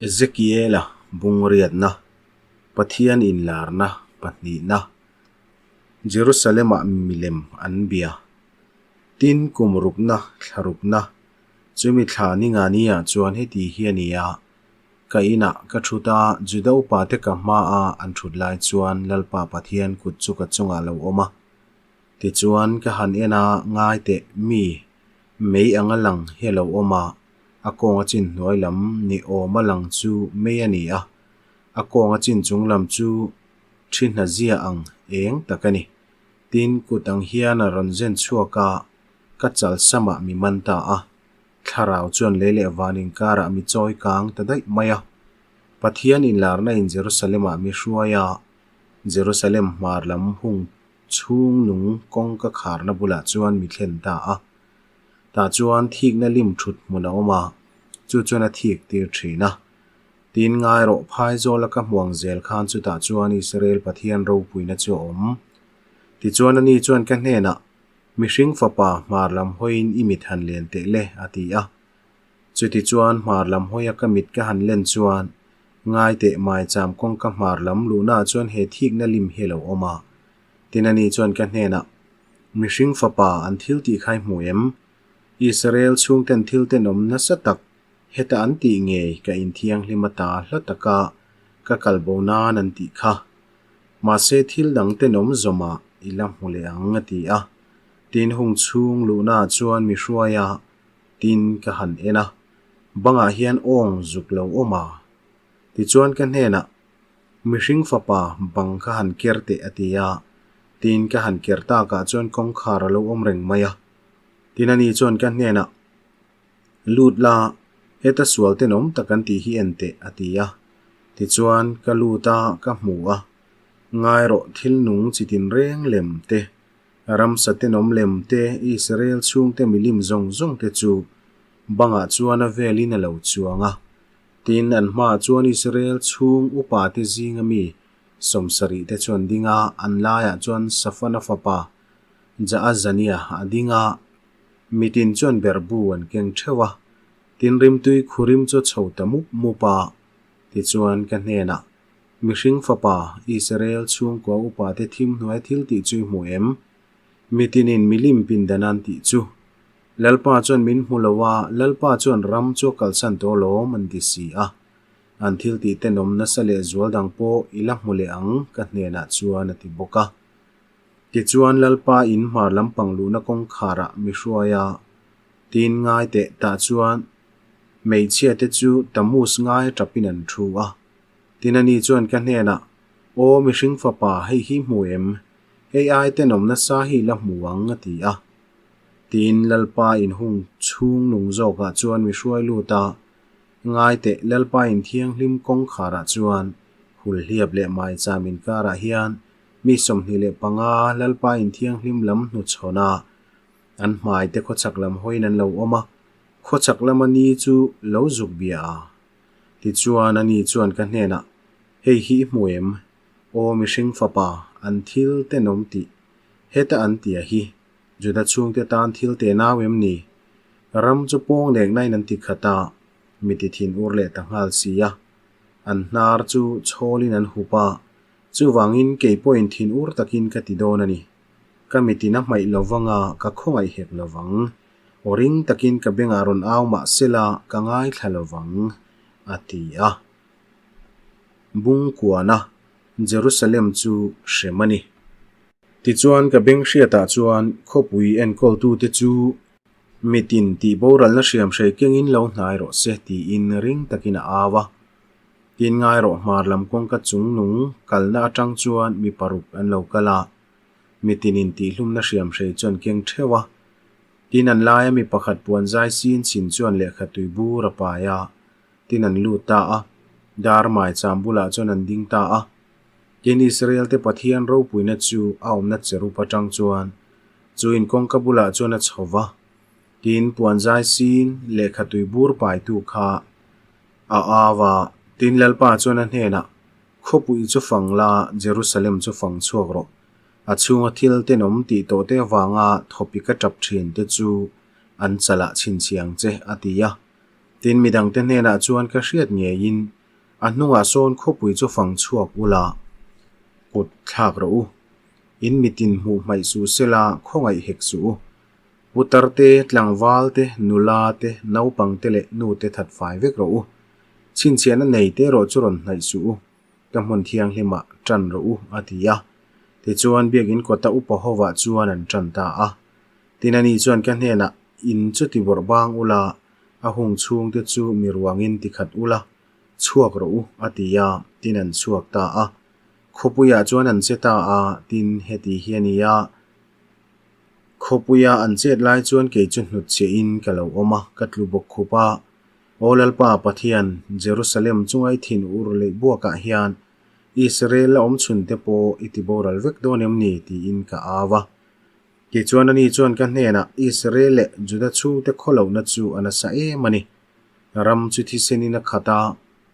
Ezekiela bungriatna, Pathian inlarna pahnihna, Jerusalem-ah milem an bia. Tin, kum rukna, thla rukna, chumi thla ni nga niah chuan heti hi a ni a, Ka inah ka thut a, Juda upate ka hmaah an thut lai chuan Lalpa Pathian kut chu ka chungah a lo awm a. Tichuan, ka han en a, ngai teh, mi, mei anga lang hi a lo awm a, a kawnga chin hnuai lam ni awma lang chu mei a ni a, a kawnga chin chung lam chu thi hna zia ang eng tak a ni. Tin, kut ang hian a rawn zen chhuak a, ka chal samah mi man ta a, thlarau chuan lei leh van inkarah mi chawi kang ta daih mai a. Pathian inlarna in Jerusalem-ah mi hruai a, Jerusalem hmar lam hung chhung nung kawngka kharna bulah chuan mi thlen ta a. Tah chuan thikna lim thut hmun a awm a, chu chuan a thik tir thin a. Tin ngai rawh phaizawl a ka hmuang zel khan chutah chuan Israel Pathian ropuina chu a awm. Tichuan ani chuan ka hnenah, Mihring fapa, hmar lam hawiin i mit han len teh le, a ti a. Chutichuan hmar lam hawia ka mit ka han len chuan, ngai teh maicham kawngka hmar lam luhnaah chuan he thikna lim hi a lo awm a. Tin ani chuan ka hnenah, Mihring fapa, an thil tih kha i hmu em? Israel chhungten thil tenawm nasa tak heta an tih ngei ka inthianghlim ata hla taka ka kal bo nan an tih kha. Mahse thil dang tenawm zawmah i la hmu leh ang a ti a. Tin hung chhung luhnaah chuan mi hruai a, tin ka han en a, bangah hian awng zuk lo awm a. Tichuan ka hnenah, Mihring fapa, bang kha han ker teh a ti a, tin ka han ker takah chuan kawngkhar a lo awm reng mai a. Tin ani chuan ka hnenah, Lut la, heta sual tenawm tak an tih hi en teh a ti a. Tichuan ka lut a, ka hmu a, ngai rawh thil nung chi tinreng lem te, ramsa tenawm lem te, Israel chhungte milim zawng zawng te chu bangah chuan a velin a lo chuang a. Tin, an hmaah chuan Israel chhung upate zinga mi sawmsarih te chuan ding a, an laiah chuan Safana fapa Jaazania a ding a, mitin chuan berhbu an keng theuh a. Tin, rimtui khurim chu a chho ta mup mup a, tichuan ka hnenah, Mihring fapa, Israel chhungkua upate thim hnuai thil tih chu i hmu em? Mitinin milim pindan an tih chu. Lalpa chuan min hmu lo a, Lalpa chuan ram chu a kalsan tawh alawm an ti si a. An thil tih tenawm nasa leh zual dang pawh i la hmu leh ang ka hnenah chuan a ti bawk a. Tichuan Lalpa in hmar lampang luhna kawngkharah mi hruai a, tin ngai teh tah chuan hmeichhia te chu Tammuz ngai atapin an thu a. Tin ani chuan ka hnenah, Aw mihring fapa hei hi hmu em? Hei ai tenawm nasa hi la hmu ang a ti a. Tiin Lalpa inhung chhung nung zawkah chuan mi hruai lut a, Ngai teh, Lalpa inthianghlim kawngkharah chuan hulhliap leh maicham inkarah hian mi 25 Lalpa inthianghlim lam hnuchhawn a, an hmai te khawchhak lam hawiin an lo awm a, khawchhak lama ni chu lo zuk bia a. Tichuan ani chuan ka hnenah, Hei hi i hmu em? Aw mihring fapa, an thil tenawm tih heta an tia hi Juda chhungte tan thil te nau em ni? Ram chu pawng nek nain an ti khat a, mi ti thin ur leh ta nghal si a. An hnar chu chhawlin an hup a, chuvangin kei pawhin thin ur takin ka ti dawn a ni. Ka mitin a hmaih lo vang a, ka khawngaih hek lo vang. Aw ring takin ka bengah rawn au mah sela ka ngaithla lo vang, a ti a. Bungkuana Jerusalem chu hrem a ni. Tichuan ka beng hriatah chuan khawpui enkawltute chu mitin tih boralna hriamhrei kengin lo hnai rawh se tiin ring takin a au a. Tin ngai rawh hmar lam kawngka chung nung kalna atang chuan mi paruk an lo kal a, mitinin tihhlumna hriamhrei chuan keng theuh a. Tin an laia mi pakhat puan zai sin chin chuan lehkha tui bur a pai a, tin an lut ta a, dar maicham bulah chuan an ding ta a. Tin, Israel-te Pathian ropuina chu a awmna cherub atang chuan chu in kawngka bulah chuan a chho va. Tin, puan zai sin lehkha tui bur paitu kha a au a. Tin, Lalpa chuan a hnenah, Khawpui chu fang la, Jerusalem chu fang chhuak rawh. A chhunga thil tenawm tih tawh te avanga thawpi ka tap thin te chu an chalah chhinchhiang che, a ti a. Tin, midangte hnenah chuan ka hriat ngeiin. A hnungah sawn khawpui chu fang chhuak ula, kut thlak rawh u. In mitin hmuh hmaih suh sela khawngaih hek suh u. Putar te, tlangval te, nula te, naupang te leh nu te that fai vek rawh u. Chhinchhiahna nei te erawh chu rawn hnaih suh u. Ka hmun thianghlimah tan rawh u, a ti a. Tichuan biakin kawta upa hovah chuan an tan ta a. Tin ani chuan ka hnenah, In chu ti bawrh bang ula, a hung chhungte chu mi ruangin ti khat ula, chhuak rawh u, a ti a, tin an chhuak ta a. Khawpuiah chuan an che ta a, tin heti hi a ni a. Khawpuia an chet lai chuan kei chu hnutchhiahin ka lo awm a, ka tlu bawk khup a. Aw Lalpa Pathian, Jerusalem chungai thin ur leh buakah hian Israel la awm chhun te pawh i ti boral vek dawn em ni? tiin ka au a. Tichuan ani chuan ka hnenah Israel leh Juda chhungte khawlohna chu a nasa em a ni. Ram chu thisenin a khat a,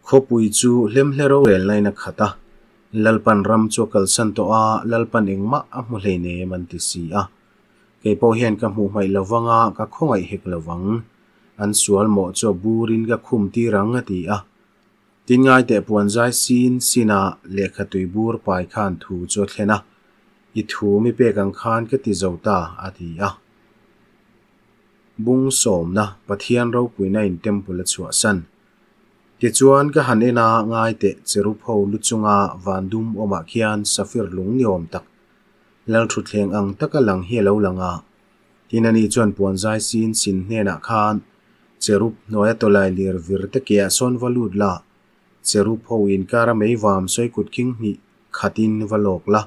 khawpui chu hlemhle rorelnain a khat a. Lalpan ram chu a kalsan tawh a, Lalpan engmah a hmu hleinem an ti si a. Kei pawh hian ka hmuh hmaih lovang a, ka khawngaih hek lovang. An sual mawh chu a burin ka khum tir ang a ti a. Tin ngaiteh puan zai sin sina lehkha tui bur pai khan thu chu a thlen a, I thu mi pek ang khan ka ti zo ta a ti a. Bung sawmna Pathian ropuina in temple a chhuahsan. Tichuan ka han en a, ngaiteh cherub ho lu chunga van dum awmah khian safir lung ni awm tak Lalthuthleng ang taka lang hi a lo lang a. Tin ani chuan puan zai sin sin hnenah khan cherub hnuaia tawlai lir vir te keah sawn va lut la, cherub ho inkara mei vam sawi kut khing hnih khatin va lawk la,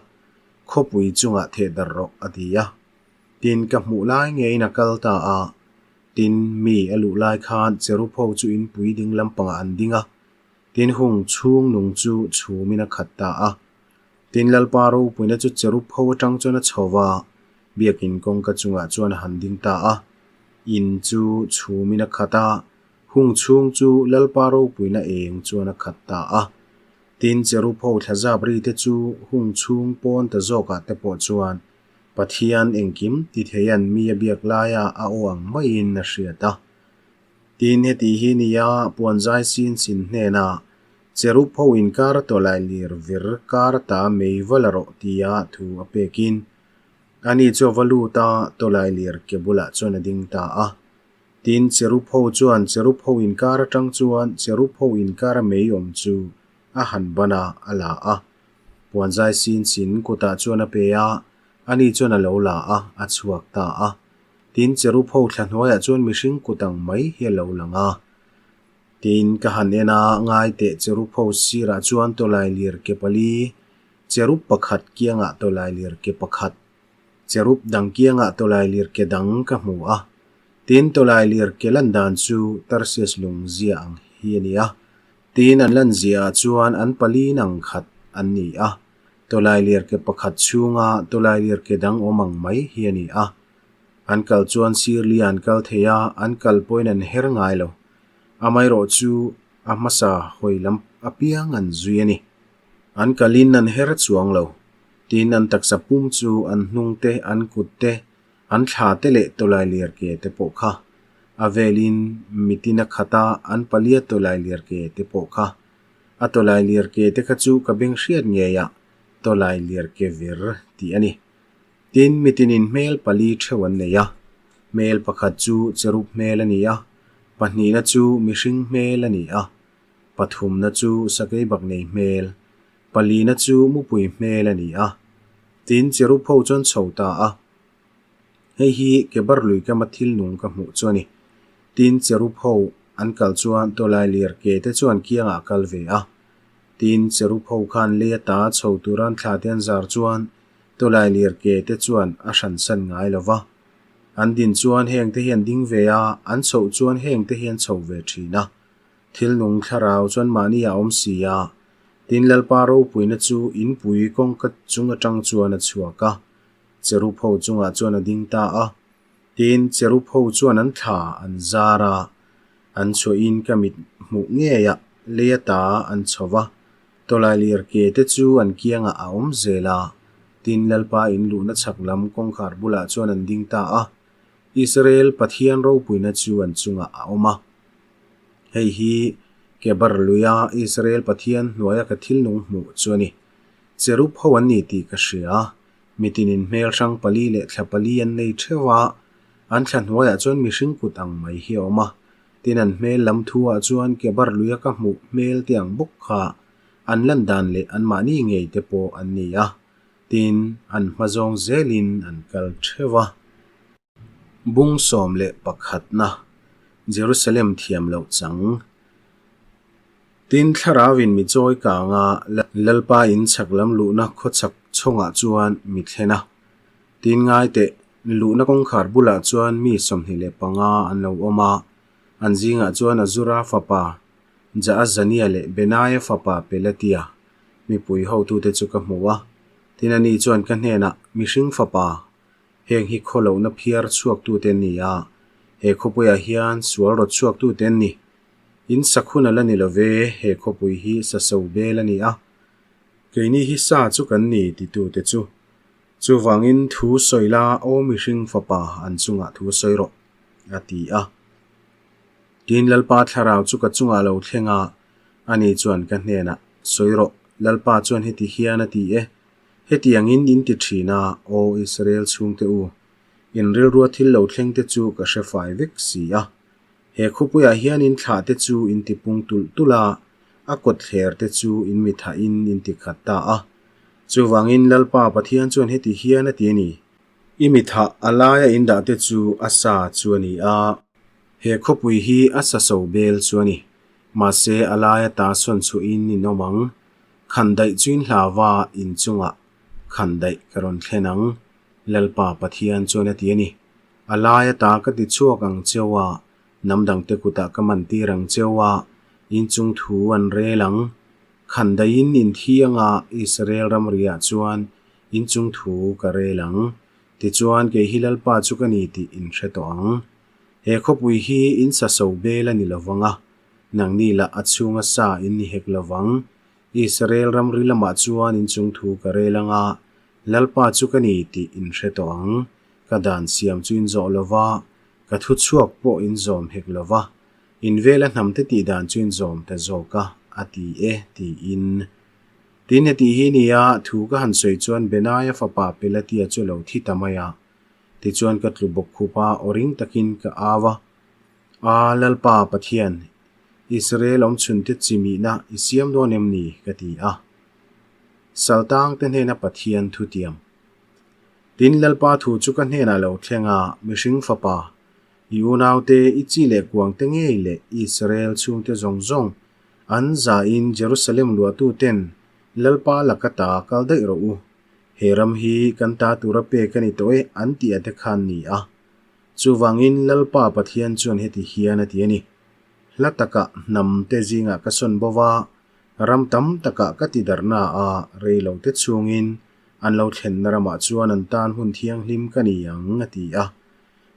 khawpui chungah theh darh rawh a ti a. Tin ka hmuh lai ngeiin a kal ta a. Tin mi a luh lai khan cherub ho chu inpui ding lampangah an ding a, tin hung chhung nung chu chhumin a khat ta a. Tin Lalpa ropuina chu cherub ho atang chuan a chho va, biakin kawngka chungah chuan a han ding ta a. In chu chhumin a khat a, hung chhung chu Lalpa ropuina eng chuan a khat ta a. Tin cherub ho thlazap ri te chu hung chhung pawn ta zawkah te pawh chuan Pathian engkim ti theian mi a biak laia a aw ang maiin a hriat a. Tin heti hi nia puan zai sin sin hnenah Cherub ho inkar tawlai lir vir kar ta mei va la rawh tia thu a pekin ani chu a va lut a, tawlai lir ke bulah chuan a ding ta a. Tin, cherub ho chuan cherub ho inkar atang chuan cherub ho inkara mei awm chu a han ban a, a la a. Puanzai sin sin kutah chuan a pe a, ani chuan a lo la a, a chhuak ta a. Tin, cherub ho thla hnuaiah chuan mihring kut ang mai hi a lo lang a. Tiin ka han en a, ngai teh cherub ho sirah chuan tawlai lir ke pali, cherub pakhat kiangah tawlai lir ke pakhat, cherub dang kiangah tawlai lir ke dang ka hmu a. Tin tawlai lir ke lan dan chu Tarsius lung zia ang hi a ni a. Tin an lan ziaah chuan an pali nang khat an ni a, tawlai lir ke pakhat chhunga tawlai lir ke dang awm ang mai hi a ni a. An kal chuan sir li an kal thei a, an kal pawhin an her ngai lo. Amaherawh chu a hmasa hawi lam apiang an zui a ni. An kalin an her chuang lo. Tin, an taksa pum chu an hnung te, an kut te, an thla te leh tawlai lir ke te pawh kha. A velin mitin a khat a, an palia tawlai lir ke te pawh kha. A tawlai lir ke te kha chu ka beng hriat ngeiah tawlai lir ke vir tih a ni. Tin, mitinin hmel pali theuh an nei a. Hmel pakhat chu cherub hmel a ni a, pahnihna chu mihring hmel a ni a, pathumna chu sakei bak nei hmel, palina chu mupui hmel a ni a. Tin, cherub ho chuan chho ta a. Hei hi Kebar lui kama thil nung ka hmuh chu a ni. Tin, cherub ho an kal chuan tawlai lir ke te chuan kiangah a kal ve a. Tin, cherub ho khan lei ata chho tura an thla te an zar chuan Tawlai lir ke te chuan a hransan ngai lo va. An din chuan heng te hi an ding ve a, an chhoh chuan heng te hi an chho ve thin a. Thil nung thlarau chuan mahni a awm si a, tin Lalpa ropuina chu inpui kawngka chung atang chuan a chhuak a, cherub ho chungah chuan a ding ta a. Tin, cherub ho chuan an thla an zar a, an chhuahin ka mit hmuh ngeiah lei ata an chho va. Tawlai lir ke te chu an kiangah a awm zel a, tin Lalpa in luhna chhak lam kawngkhar bulah chuan an ding ta a, Israel Pathian ropuina chu an chungah a awm a. Hei hi Kebar luia Israel Pathian hnuaia ka thil nung hmuh chu a ni. Cherub ho an ni tih ka hria. Mitinin hmel hrang pali leh thla pali an nei theuh a, an thla hnuaiah chuan mihring kut ang mai hi a awm a. Tin an hmel lam thuah chuan Kebar luia ka hmuh hmel te ang bawk kha an lan dan leh anmahni ngei te pawh an ni a. Tin, an hma zawng zelin an kal theuh a. Bung 11na, Jerusalem thiam loh chang. Tin, Thlarauin mi chawi kanga Lalpa in chhak lam luhna khawchhak chhawngah chuan mi thlen a. Tin, ngaiteh, luhna kawngkhar bulah chuan mi 25 an lo awm a, an zingah chuan Azura fapa Jaazania leh Benaia fapa Pelatia mipui hotute chu ka hmu a. Tin, ani chuan ka hnenah, Mihring fapa, Heng hi khawlohna phiar chhuaktute an ni a, he khawpuiah hian sual rawt chhuaktute an ni. In sak hun a la ni lo ve, he khawpui hi sa so bel a ni a. Keini hi sa chu kan ni titute chu. Chuvangin thu sawi la, aw mihring fapa an chungah thu sawi rawh, a ti a. Tin Lalpa thlarau chu ka chungah lo thleng a, ani chuan ka hnenah, Sawi rawh, Lalpa chuan heti hian a ti e, Hetiangin in ti thin a, Aw Israel chhungte u, in rilrua thil lo thleng te chu ka hre fai vek si a. He khawpuiah hian in thlah te chu in ti pung tulh tulh a, a kawtthler te chu in mi thahin in ti khat ta a. Chuvangin Lalpa Pathian chuan heti hian a ti a ni, I mi thah a laia in dah te chu a sa chu a ni a, he khawpui hi a sa so bel chu a ni, mahse a laia ta sawn chhuahin in awm ang. Khan daih chu in hlava in chungah khan daih ka rawn thlen ang, Lalpa Pathian chuan a ti a ni. A lai ata ka ti chhuak ang cheu a, hnam dangte kutah ka man tir ang cheu a, in chung thu an rel ang. Khan daihin in thi anga Israel ramriah chuan in chung thu ka rel ang. Tichuan kei hi Lalpa chu ka ni tih in hre tawh ang. He khawpui hi in sa so bel a ni lovang a, Nangni lah a chhunga sa in ni hek lo vang. Israel ramri lamah chuan in chung thu ka rel ang a, Lalpa chu ka ni tih in hre tawh ang. Ka dan siam chu in zawh lo va, ka thu chhuak pawh in zawm hek lo va. In vela hnamte tih dan chu in zawm ta zawk a, a ti e, tiin. Tin, heti hi nia thu ka han sawi chuan Benaia fapa Pelatia chu a lo thi ta mai a. Tichuan ka tlu bawk khup a, aw ring takin ka au a. A, Lalpa Pathian, Israel awmchhunte chi mihna i siam dawn em ni? ka ti a. Saltangte hnena Pathian thutiam. Tin, Lalpa thu chu ka hnenah lo thleng a, Mihring fapa, i unaute, i chi leh kuangte ngei leh Israel chhungte zawng zawng, an zain Jerusalem luahtuten Lalpa laka ta kal daih rawh u. He ram hi kan ta tura pek a ni tawh e, an tih a te khan ni a. Chuvangin Lalpa Pathian chuan heti hian a ti a ni, Hla takah hnam te zingah ka sawn bo va, ram tam takah ka ti darhna a, rei lo te chhungin an lo thlenna ramah chuan an tan hun thianghlim ka ni ang, a ti a.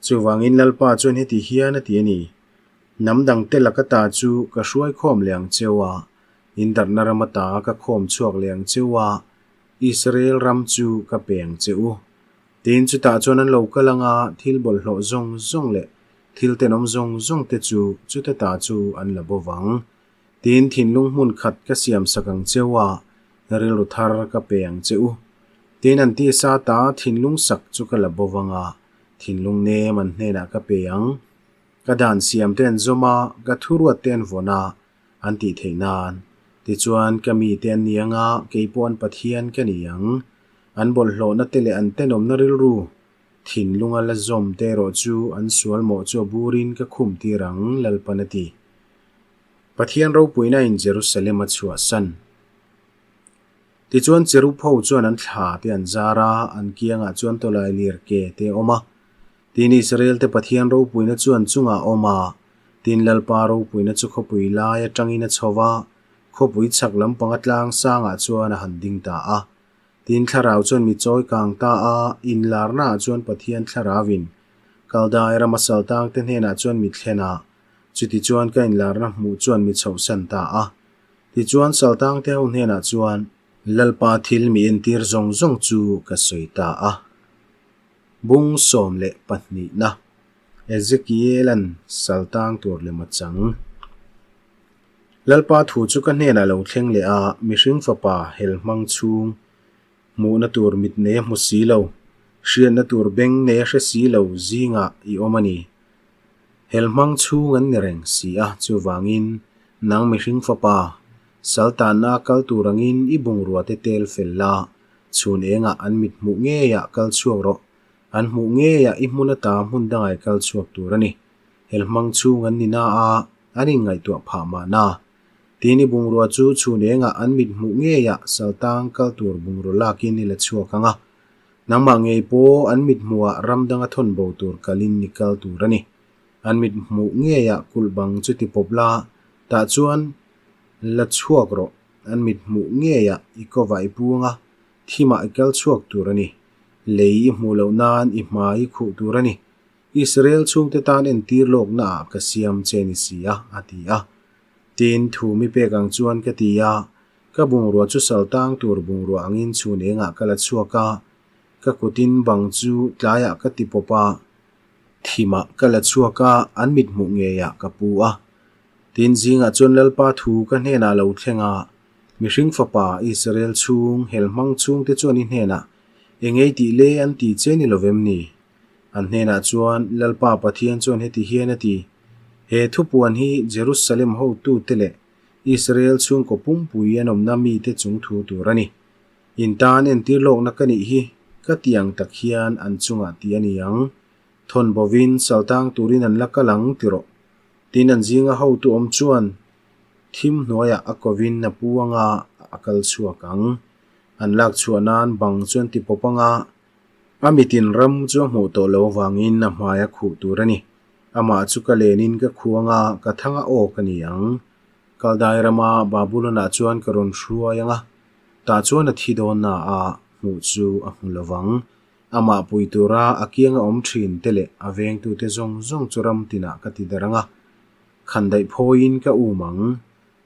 Chuvangin Lalpa chuan heti hian a ti a ni, Hnam dangte laka ta chu ka hruai khawm leh ang cheu a, in darhna ram ata ka khawm chhuak leh ang cheu a, Israel ram chu ka pe ang che u. Tin, chutah chuan an lo kal ang a, thil bawlhhlawh zawng zawng leh thil tenawm zawng zawng te chu chuta ta chu an la bo vang. Tin, thinlung hmun khat ka siam sak ang cheu a, rilru thar ka pe ang che u. Tin, an tisa ta thinlung sak chu ka la bo vang a, thinlung nem an hnenah ka pe ang. Ka dan siam te an zawm a, ka thuruat te an vawn a, an tih theih nan. Tichuan, ka mite an ni ang a, kei pawh an Pathian ka ni ang. An bawlhhlawhna te leh an tenawmna rilru, thinlunga la zawm te erawh chu an sual mawh chu a burin ka khum tir ang, Lalpan a ti. Pathian ropuina in Jerusalem a chhuahsan. Tichuan Cherub ho chuan an thla te an zar a, an kiangah chuan tawlai lir ke te a awm a. Tin Israel te Pathian ropuina chu an chungah a awm a, tin Lalpa ropuina chu khawpui lai atangin a chho va, khawpui chhak lampanga tlang sangah chuan a han ding ta a. Tin, Thlarau chuan mi chawi kang ta a, inlarnaah chuan Pathian Thlarauin Kaldai rama saltangte hnenah chuan mi thlen a, chutichuan ka inlarna hmuh chuan mi chhohsan ta a. Tichuan saltangte ho hnenah chuan Lalpa thil mi entir zawng zawng chu ka sawi ta a. Bung 12 na Ezekiela'n saltang tur lem a chang. Lalpa thu chu ka hnenah lo thleng leh a, mihring fapa hel hmang chhung hmuhna tur mit nei a hmu si lo, hriatna tur beng nei a hre si lo zingah i awm a ni. Hel hmang chhung an ni reng si a, chuvangin nang mihring fapa, sal tanna kal tur angin i bungrua te tel fel la, chhun engah an mit hmuh ngeiah kal chhuak rawh, an hmuh ngeiah i hmun ata hmun dangah i kal chhuak tur a ni. Hel hmang chhung an ni na a, an inngaihtuah phah mahna. Tin i bungrua chu chhun engah an mit hmuh ngeiah sal tang kal tur bungraw lakin i la chhuak ang a. Nangmah ngei pawh an mit hmuhah ram danga thawn bo tur kalin i kal tur a ni. An mit hmuh ngeiah kulh bang chu ti pawp la, tah chuan la chhuak rawh. An mit hmuh ngeiah i kovah i puang a, thimah i kal chhuak tur a ni. Lei i hmuh loh nan i hmai i khuh tur a ni. Israel chhungte tan entir lawknaah ka siam che ni si a, a ti a. Tin, thu mi pek ang chuan ka ti a, ka bungrua chu sal tang tur bungrua angin chhun engah ka la chhuak a, ka kutin bang chu tlaiah ka ti pawp a, thimah ka la chhuak a, an mit hmuh ngeiah ka pu a. Tin, zingah chuan Lalpa thu ka hnenah lo thleng a, mihring fapa Israel chhung, helhmang chhungte chuan i hnenah, Engei tih le an ti che ni lovem ni? An hnenah chuan Lalpa Pathian chuan heti hian a ti, He thupuan hi Jerusalem hotute leh Israel chhungkaw pumpui an awmna mite chung thu tur a ni. In tan entir lawkna ka nih hi ka ti ang tak hian an chungah ti a ni ang. Thawn bovin saltang turin an la kal ang ti rawh. Tin an zinga hotu awm chuan thim hnuaiah a kovin a pu anga a kal chhuak ang. An lak chhuah nan bang chuan ti pawp anga A mitin ram chu a hmuh tawh lo avangin a hmai a khuh tur a ni. Amah chu ka lenin ka khuang a, ka thang a awk a ni ang. Kaldai rama Babulon-ah chuan ka rawn hruai ang a, tah chuan a thi dawn na a, hmuh chu a hmu lo vang. Amah pui tura a kianga awm thin te leh a vengtute zawng zawng chu ram tinah ka ti darh ang a, khandaih phawiin ka um ang.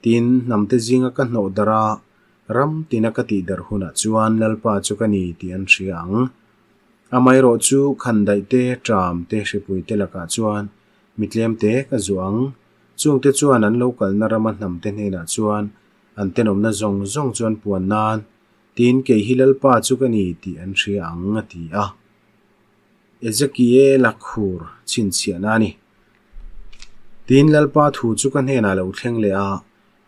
Tin, hnamte zinga ka hnawh darh a, Ram tina ka tih darh hunah chuan Lalpa chu ka ni tih an hria ang. Amaherawh chu khandaih te, ṭam te, hripui te lakah chuan mi tlem te ka zuah ang. Chungte chuan an lo kalna rama hnamte hnenah chuan an tenawmna zawng zawng chu an puan nan, tin kei hi Lalpa chu ka ni tih an hria ang, a ti a. Ezekiela khur chhinchhiahna a ni. Tin Lalpa thu chu ka hnenah lo thleng leh a,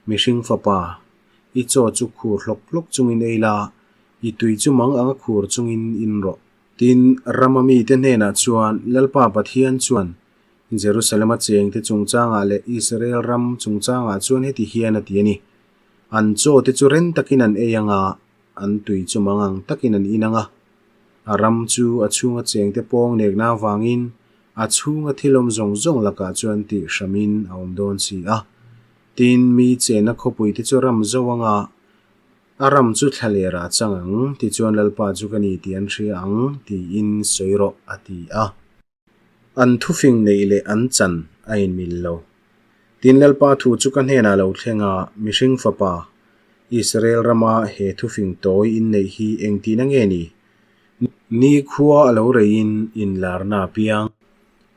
Mihring fapa, i chaw chu khur hlawk hlawk chungin ei la, i tui chu mang anga khur chungin in rawh. Tin, rama mite hnenah chuan Lalpa Pathian chuan Jerusalema chengte chungchangah leh Israel ram chungchangah chuan heti hian a ti a ni, An chaw te chu ren takin an ei anga, an tui chu mang ang takin an in anga. A ram chu a chhunga chengte pawng nekna avangin a chhunga thil awm zawng zawng lakah chuan tih hramin a awm dawn si a. Tin, mi chenna khawpui te chu ram zo anga a ram chu thlaler ah chang ang, tichuan Lalpa chu ka ni tih an hria ang, tiin sawi rawh, a ti a. An thufing neih leh an chan a inmil lo. Tin, Lalpa thu chu ka hnenah lo thleng a, Mihring fapa, Israel rama he thufing tawi inneih hi engtihna nge ni? Ni khua a lo reiin inlarna apiang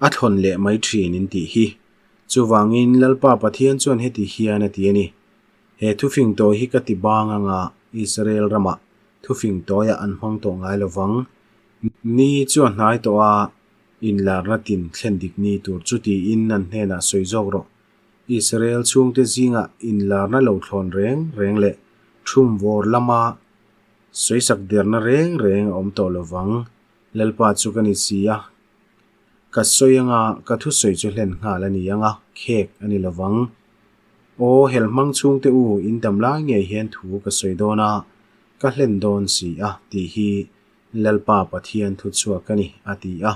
a thlawn leh mai thin in tih hi. Chuvangin Lalpa Pathian chuan heti hian a ti a ni, He thufing tawi hi ka ti bang anga Israel ramah thufing tawiah an hmang tawh ngai lo vang. Ni chu a hnai tawh a, inlarna tin thlen dik ni tur chu tiin an hnenah sawi zawk rawh. Israel chhungte zingah inlarna lo thlawn reng reng leh thum vawr lama sawisak derna reng reng a awm tawh lo vang. Lalpa chu ka ni si a. Ka sawi anga ka thusawi chu hlen nghal a ni anga khek a ni lovang. Aw helhmang chhungte u in dam lai ngei hian thu ka sawi dawn a, ka hlen dawn si a tih hi Lalpa Pathian thu chhuak a ni a ti a.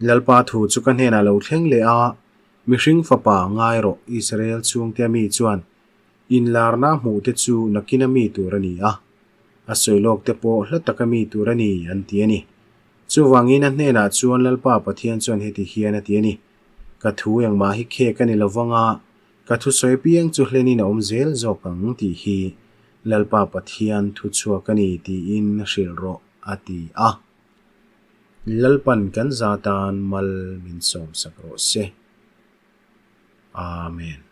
Lalpa thu chu ka hnenah lo thleng leh a, mihring fapa ngai rawh Israel chhungte mi chuan inlarna hmuh te chu nakin a mi tur a ni a, a sawi lawk te pawh hla taka mi tur a ni an ti a ni. Chuvangin a hnenah chuan Lalpa Pathian chuan heti hian a ti a ni, Ka thu engmah hi khek a ni lo vang a, ka thusawi apiang chu hlenin a awm zel zawk ang tih hi Lalpa Pathian thu chhuak a ni tiin hrilh rawh, a ti a. Lalpan kan za tan mal min sawmsak rawh se. Amen.